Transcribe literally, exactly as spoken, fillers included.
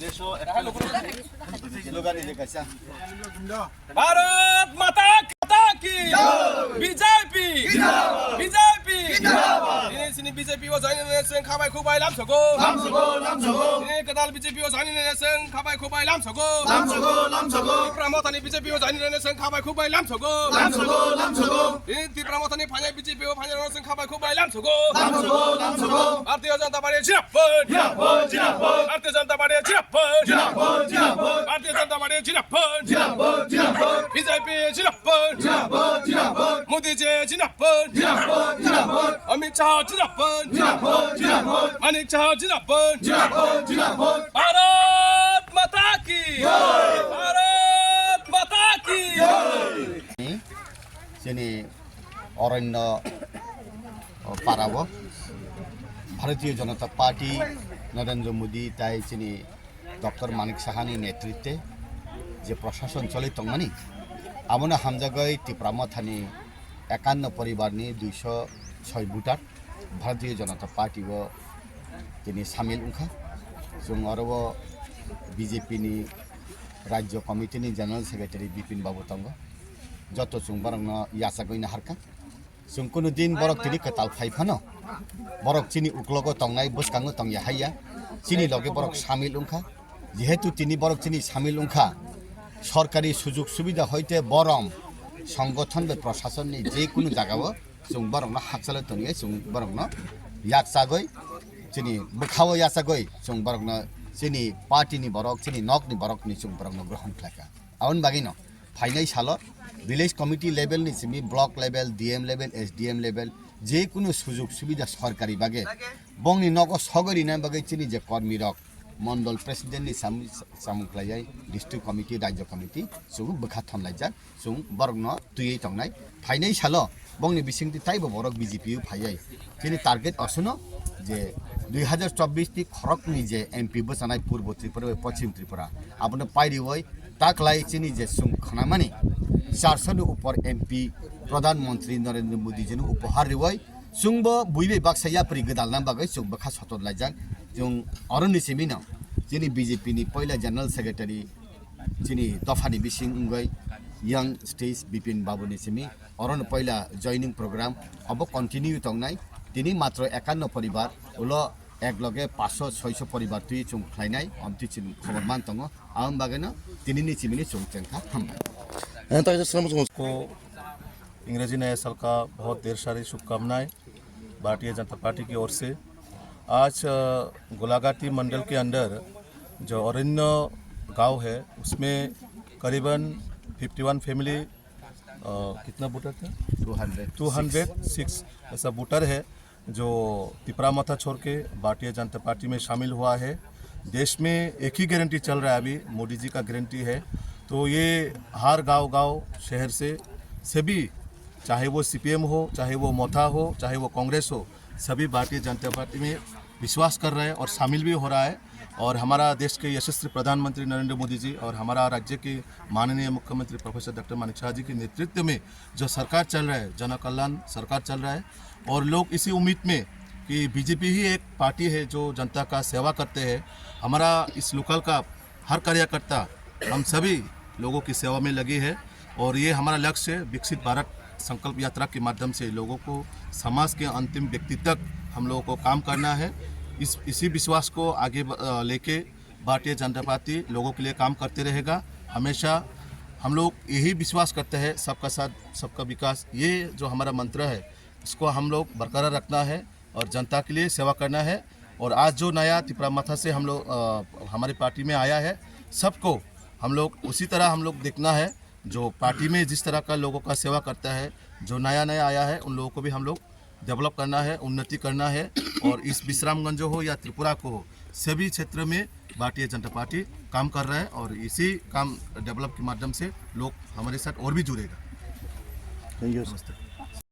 দেড়শো একটা লোক ছিল গাড়ি দেখাইছে। ভারত মাতা, মাতা কি? BJP! BJP! Tini sini B J P o join ni seng khabai khubai lam sogo. Lam sogo, lam sogo. Tini kadal B J P o join ni seng khabai khubai lam sogo. Lam sogo, lam sogo. Tipra Mothani B J P o join ni seng khabai khubai lam sogo. Lam sogo, lam sogo. Tini Tipra Mothani phanya B J P o phanya seng khabai khubai lam sogo. Lam sogo, lam sogo. Bharatiya Janata Party zindabad. Zindabad, zindabad. Bharatiya Janata Party zindabad. Zindabad, zindabad. Bharatiya Janata Party zindabad. Zindabad, zindabad. B J P zindabad. Zindabad, zindabad. Modi ji zindabad. Zindabad, zindabad. Amit Shah zindabad. Zindabad, zindabad. Manik Saha zindabad. Zindabad, zindabad. Bharat Mata ki. Jai. Bharat Mata ki. Jai. Chini Aranya, o, parao Bharatiya Janata Party, Narendra Modi tai chini Doctor Manik Sahani netritwe je prashason choli tongmani, abono hamjagwi Tipra Mothani ekanno poribarni duiso soi voter Bharatiya Janata Party o tini samil wngkha. Chwng oro o B J P ni Rajya Committee ni General Secretary Bipin Babu tongo. Joto chwng borokno yachagwi naharkha. Chwng kunu din borok tini kwtal phai phano, borok chini uklogo tongnai, bwskango tongya haiya, chini loge borok samil wngkha. Jehetu tini borok chini samil wngkha, sorkari sujug subida hoite borom, songothon bai prosasonni je kunu jagao chwng borokno hakchalo tongya, chwng borokno yaksagwi, chini bwkhao yachagwi chwng borokno chini party ni borok, chini nokni borok hinwi chwng borokno grohon khlaikha. Aboni bagwino phainai salo village committee level ni simi block level, D M level, S D M level, je kunu sujug subida sorkari bagwi bongni nogo sogwi rina bagwi chini je kormi rok, mondol president ni sam-, samung khlaiyai, district committee, rajya committee, chwng bwkha thomlaijak, chwng borokno twiwi tongnai. Phainai salo bongni bisingtwi taibo borok B J P o phaiyai. Chini target osono je dui hazar chobbish ni khoroknwi je M P bwchanai Purbo Tripura bai Pochim Tripura, abono pairiwi taklai chini je chwng khnamani charso ni upor M P Pradhan Mantri Narendra Modi jino upohar riwi chwngbo bui bai baksa yapri gwdalna bagwi chwng bwkha sotor laijak. Chwng oroni simino chini B J P ni poila General Secretary chini dophani bising wngwi young stage Bipin Babu ni simi orono poila joining program obo continue tongnai. Tini matro ekanno poribar, ulo ek loge paanch sho, chhoi sho poribar twi chwng khlainai, omtwi chini khobor man tongo. Aboni bagwino tinini chimini chwng chengkha. Hambai. को अंग्रेजी नया साल का बहुत ढेर सारी शुभकामनाएं भारतीय जनता पार्टी की ओर से। आज, अ, गोलाघाटी मंडल के अंदर जो अरण्य गांव है, उसमें करीबन फिफ्टी वन फैमिली, अ, कितना वोटर था? Two hundred. Two hundred six ऐसा वोटर है जो तिपरा मथा छोड़ के भारतीय जनता पार्टी में शामिल हुआ है। देश में एक ही गारंटी चल रहा है अभी, मोदी जी का गारंटी है। तो ये हर गांव गांव, शहर से सभी, चाहे वो C P M हो, चाहे वो मथा हो, चाहे वो कांग्रेस हो, सभी भारतीय जनता पार्टी में विश्वास कर रहे हैं और शामिल भी हो रहा है। और हमारा देश के यशस्वी प्रधानमंत्री नरेंद्र मोदी जी और हमारा राज्य के माननीय मुख्यमंत्री प्रोफेसर डॉक्टर मानिक साहा जी के नेतृत्व में जो सरकार चल रहा है, जन कल्याण सरकार चल रहा है, और लोग इसी उम्मीद में कि B J P ही एक पार्टी है जो जनता का सेवा करते हैं। हमारा इस लोकल का हर कार्यकर्ता, हम सभी लोगों की सेवा में लगी है और ये हमारा लक्ष्य है, विकसित भारत संकल्प यात्रा के माध्यम से लोगों को, समाज के अंतिम व्यक्ति तक हम लोगों को काम करना है। इस, इसी विश्वास को आगे ब-, अ, लेके भारतीय जनता पार्टी लोगों के लिए काम करते रहेगा। हमेशा हम लोग यही विश्वास करते हैं, सबका साथ, सबका विकास, ये जो हमारा मंत्र है, इसको हम लोग बरकरार रखना है और जनता के लिए सेवा करना है। और आज जो नया तिपरा मथा से हम लोग, अ, हमारी पार्टी में आया है, सबको हम लोग उसी तरह हम लोग देखना है, जो पार्टी में जिस तरह का लोगों का सेवा करता है, जो नया नया आया है, उन लोगों को भी हम लोग डेवलप करना है, उन्नति करना है। और इस विश्रामगंज हो या त्रिपुरा को हो, सभी क्षेत्र में भारतीय जनता पार्टी काम कर रहा है और इसी काम डेवलप के माध्यम से लोग हमारे साथ और भी जुड़ेगा। Thank you. नमस्ते।